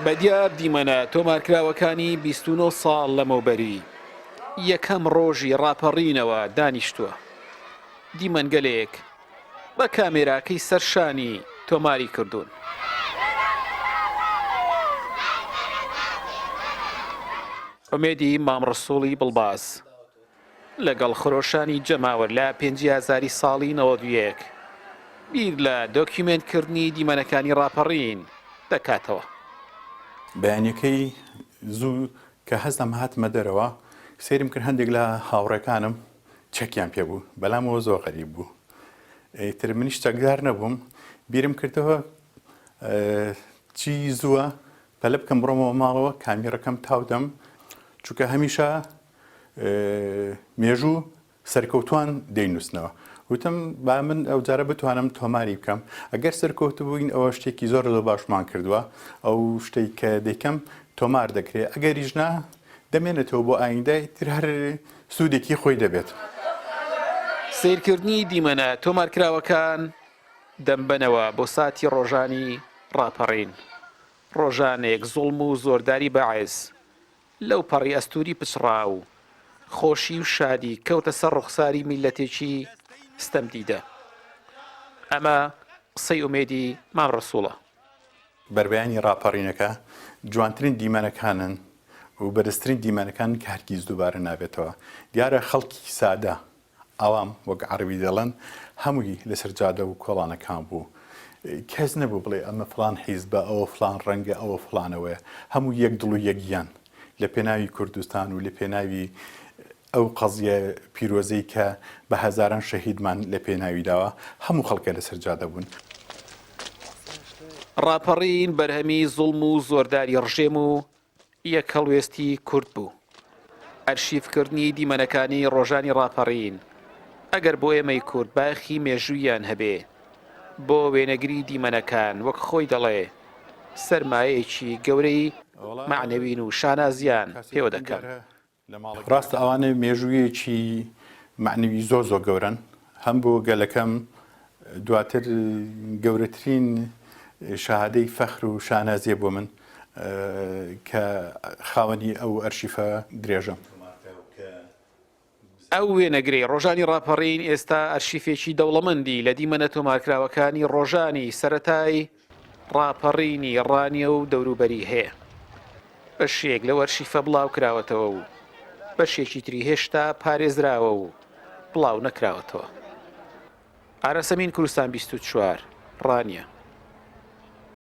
بەدیار دیمەنە تۆمارکراوەکانی 29 ساڵ لەمەوبەری یەکەم ڕۆژی ڕاپەڕینەوە دانیشتووە. دیمەنگەلێک بە کامێراکەی سەر شانی تۆماری کردوون. ئومێدی مام ڕەسووڵی بڵباز لەگەڵ خرۆشانی جەماوەر لە پێنجی ئازاری ساڵی 91 بیر لە دۆکیومێنت کردنی دیمەنەکانی ڕاپەڕین دەکاتەوە. بەیانیەکەی زوو کە هەستام هاتمە دەرەوە سەیرم کرد هەندێک لە هاوڕێکانم چەکیان پێ بوو بەلامەوە زۆر غەریب بوو ئیتر منیش چەکدار نەبووم بیرم کردەوە چی زووە پەلە بکەم بڕۆمەوە ماڵەوە کامیڕەکەم تاودەم چونکە هەمیشە مێژوو سەرکەوتوان دەینووسنەوە. وتم با من ئەوجارە بتوانم تۆماری بکەم. ئەگەر سەرکەوتوو بووین ئەوە شتێکی زۆر زۆر باشمان کردووە. ئەو شتەی کە دەیکەم تۆمار دەکرێ. ئەگەریش نا دەمێنێتەوە بۆ ئایندە ئیتر هەر سوودێکی خۆی دەبێت. سەیرکردنی دیمەنە تۆمارکراوەکان دەمبەنەوە بۆ ساتی ڕۆژانی ڕاپەڕین. ڕۆژانێک زوڵم و زۆرداری بەعس لەو پەڕی ئەستووری پچڕا و خۆشی و شادی کەوتە سەر ڕوخساری میللەتێکی ستەمدیدە. ئەمە قسەی ئومێدی مام ڕەسووڵە. بەربەیانی ڕاپەڕینەکە جوانترین دیمەنەکانن و بەرزترین دیمەنەکانن کە هەرگیز دووبارە نابێتەوە. دیارە خەڵکی سادە عەوام وەک عەرەبی دەڵێن هەمووی لەسەر جادە و کۆڵانەکان بوو. کەس نەبوو بڵێ ئەمە فڵان حیزبە، ئەوە فڵان ڕەنگە، ئەوە فڵانەوەیە. هەموو یەک دڵ و یەک گیان لە پێناوی کوردستان و لە پێناوی ئەو قەزیە پیرۆزەی کە بە هەزاران شەهیدمان لە پێناوی داوە، هەموو خەڵکە لەسەر جادە بوون. ڕاپەڕین بەرهەمی زوڵم و زۆرداری ڕژێم و یەک هەڵوێستی کورد بوو. ئەرشیفکردنی دیمەنەکانی ڕۆژانی ڕاپەڕین ئەگەر بۆ ئێمەی کورد بایەخی مێژووییان هەبێ، بۆ وێنەگری دیمەنەکان وەک خۆی دەڵێ سەرمایەیەکی گەورەی مەعنەوین و شانازیان پێوە دەکەم. ڕاستە ئەوانە مێژوویەکی مەعنەوی زۆر زۆر گەورەن هەم بۆ گەلەکەم دواتر گەورەترین شەهادەی فەخر و شانازیە بۆ من کە خاوەنی ئەو ئەرشیفە درێژەم. ئەو وێنەگرەی ڕۆژانی ڕاپەڕین ئێستا ئەرشیفێکی دەوڵەمەندی لە دیمەنە تۆمارکراوەکانی ڕۆژانی سەرەتای ڕاپەڕینی ڕانیە و دەوروبەری هەیە. بەشێک لەو ئەرشیفە بڵاوکراوەتەوە و بەشێکی تری هێشتا پارێزراوە و بڵاو نەکراوەتەوە. ئاراس ئەمین، کوردستان 24، ڕانیە.